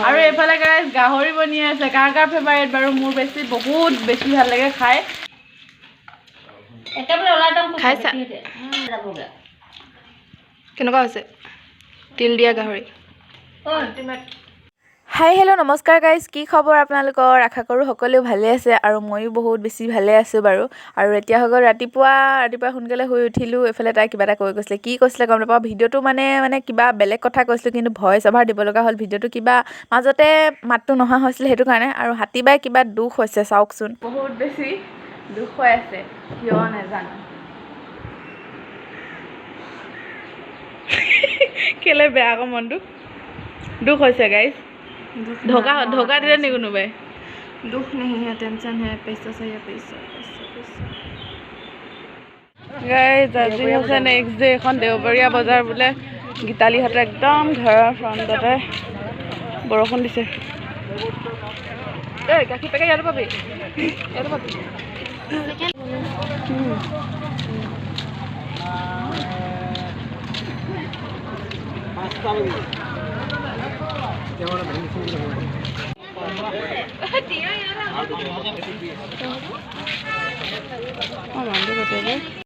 আৰু এইফালে গাইজ, গাহৰি বনি আছে। কাৰ কাৰ ফেভাৰেট বাৰু? মোৰ বেছি, বহুত বেছি ভাল লাগে খাই। খাইছা? কেনেকুৱা হৈছে তিল দিয়া গাহৰি? হাই, হেল্ল', নমস্কাৰ গাইজ। কি খবৰ আপোনালোকৰ? আশা কৰোঁ সকলো ভালে আছে আৰু ময়ো বহুত বেছি ভালে আছোঁ বাৰু। আৰু এতিয়া হৈ গ'ল ৰাতিপুৱা। ৰাতিপুৱা সোনকালে শুই উঠিলোঁ। এইফালে তাই কিবা এটা কৈ গৈছিলে, কি কৈছিলে গম নাপাওঁ। ভিডিঅ'টো মানে কিবা বেলেগ কথা কৈছিলোঁ, কিন্তু ভইচ অভাৰ দিব লগা হ'ল। ভিডিঅ'টো কিবা মাজতে মাতটো নহা হৈছিলে, সেইটো কাৰণে। আৰু হাতীবাই কিবা দুখ হৈছে, চাওকচোন। বহুত বেছি দুখ হৈ আছে, কিয় নাজানো। কেলে বেয়া আকৌ মনটো দুখ হৈছে গাইজ? ধোকা ধোকা দিলে নি কোনোবাই? दुख नहीं है, टेंशन है। पैसा चाहिए, पैसा, पैसा, पैसा। গাইজ, আজি হৈছে নেক্সট ডে। এখন দেওবৰীয়া বজাৰ বোলে গীতালিহঁতৰ একদম ঘৰৰ ফ্ৰণ্টতে। বৰষুণ দিছে। এই গাখীৰ পেকেট ইয়াতো পাবি, ইয়াতো পাবি।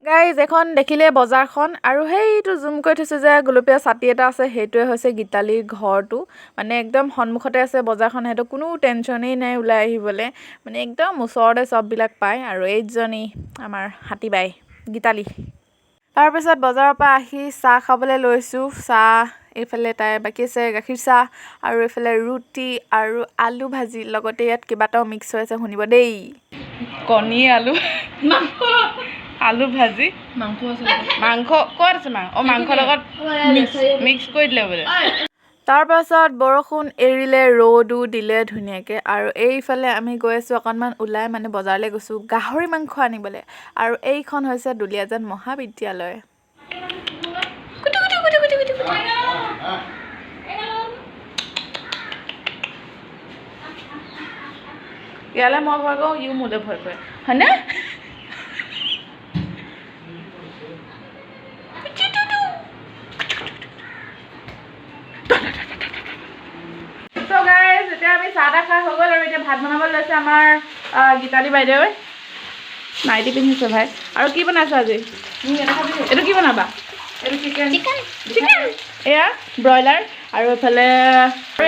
গাইজ, এখন দেখিলে বজাৰখন আৰু সেইটো জুম কৰি থৈছোঁ যে গুলপীয়া ছাতি এটা আছে, সেইটোৱে হৈছে গীতালিৰ ঘৰটো। মানে একদম সন্মুখতে আছে বজাৰখন, সেইটো কোনো টেনশ্যনেই নাই ওলাই আহিবলৈ। মানে একদম ওচৰতে চববিলাক পায়। আৰু এইজনী আমাৰ হাতীবাই গীতালি। তাৰপিছত বজাৰৰ পৰা আহি চাহ খাবলৈ লৈছোঁ। চাহ এইফালে তাই বাকী আছে গাখীৰ চাহ আৰু এইফালে ৰুটি আৰু আলু ভাজি, লগতে ইয়াত কেইবাটাও মিক্স হৈ আছে, শুনিব দেই। কণী, আলু, আলু ভাজি। মাংস আছে। মাংস ক'ত আছে? মাংস, অঁ, মাংসৰ লগত মিক্স মিক্স কৰি দিলে বোলে। তাৰপাছত বৰষুণ এৰিলে, ৰ'দো দিলে ধুনীয়াকৈ। আৰু এইফালে আমি গৈ আছোঁ অকণমান ওলাই, মানে বজাৰলৈ গৈছোঁ গাহৰি মাংস আনিবলৈ। আৰু এইখন হৈছে দুলীয়াজান মহাবিদ্যালয়। কুটু কুটু কুটু কুটু কুটু কুটু। ইয়ালৈ মই ভয় কৰোঁ, ইও মোলৈ ভয় কৰে, হয়নে? ত' গাইজ, এতিয়া আমি চাহ তাহ খাই হৈ গ'ল আৰু এতিয়া ভাত বনাব লৈছে আমাৰ গীতালি বাইদেৱে। নাইটি পিন্ধিছে ভাই। আৰু কি বনাইছে আজি? এইটো কি বনাবা? এইটো চিকেন। চিকেন। এয়া ব্ৰইলাৰ। আৰু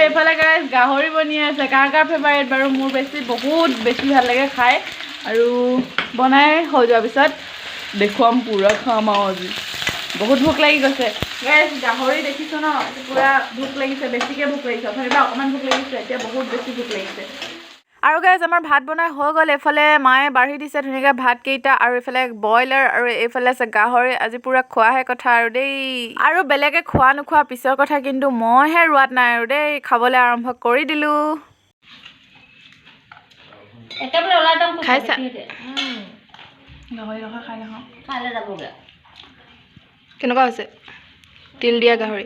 এইফালে গাইজ, গাহৰি বনি আছে। কাৰ কাৰ ফেভাৰেট বাৰু? মোৰ বেছি, বহুত বেছি ভাল লাগে খাই। আৰু বনাই হৈ যোৱাৰ পিছত দেখুৱাম, পূৰা খাম। আৰু আজি বহুত ভোক লাগি গৈছে গাইজ। গাহৰি দেখিছোঁ ন, এইটো পূৰা ভোক লাগিছে, বেছিকৈ ভোক লাগিছে। অথনিৰ পৰা অকণমান ভোক লাগিছে, এতিয়া বহুত বেছি ভোক লাগিছে। আৰু গাইজ, আমাৰ ভাত বনাই হৈ গ'ল। এইফালে মায়ে বাঢ়ি দিছে ধুনীয়াকৈ ভাতকেইটা আৰু এইফালে ব্ৰইলাৰ আৰু এইফালে আছে গাহৰি। আজি পূৰা খোৱাহে কথা আৰু দেই। আৰু বেলেগে খোৱা নোখোৱা পিছৰ কথা, কিন্তু মইহে ৰোৱাত নাই আৰু দেই, খাবলৈ আৰম্ভ কৰি দিলোঁ। খাইছা? গাহৰি ৰখা, খাই নাখাওঁ। কেনেকুৱা হৈছে তিল দিয়া গাহৰি?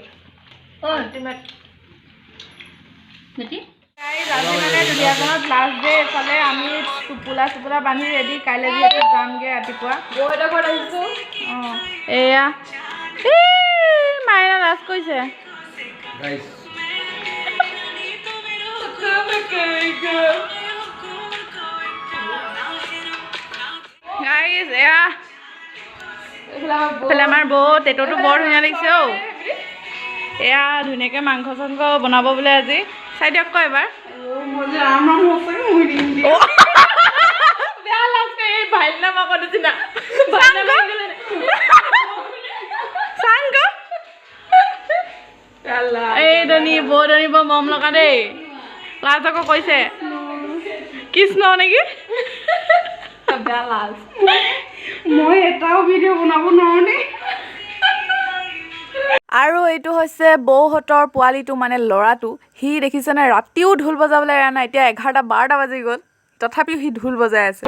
গাইজ, আজি মানে দুলীয়াজানত লাষ্ট ডে। এইফালে আমি টোপোলা চোপোলা বান্ধি ৰেডি, কাইলৈ যিহেতু যামগৈ ৰাতিপুৱা। বৌহঁতৰ ঘৰত আহিছোঁ। অঁ, এয়া এই মাইনা লাজ কৰিছে। Guys, guys, এয়া এইফালে আমাৰ বৌ। টেটুটো বৰ ধুনীয়া লাগিছে অ'। এয়া ধুনীয়াকৈ মাংস চাংস বনাব বোলে আজি। চাই দিয়ক আকৌ এবাৰ। অ', বেয়া লাজ কৰে, এই ভাইলিনা মাকৰ নিচিনা। চাং ক। এইজনী বৌজনী বৰ মৰম লগা দেই। লাজ আকৌ কৈছে কৃষ্ণ নেকি। বেয়া লাজ। মই এটাও ভিডিঅ' বনাব নোৱাৰো দেই। আৰু এইটো হৈছে বৌহঁতৰ পোৱালিটো, মানে ল'ৰাটো। সি দেখিছেনে, ৰাতিও ঢোল বজাবলৈ এৰা নাই। এতিয়া 11টা 12টা বাজি গ'ল, তথাপিও সি ঢোল বজাই আছে।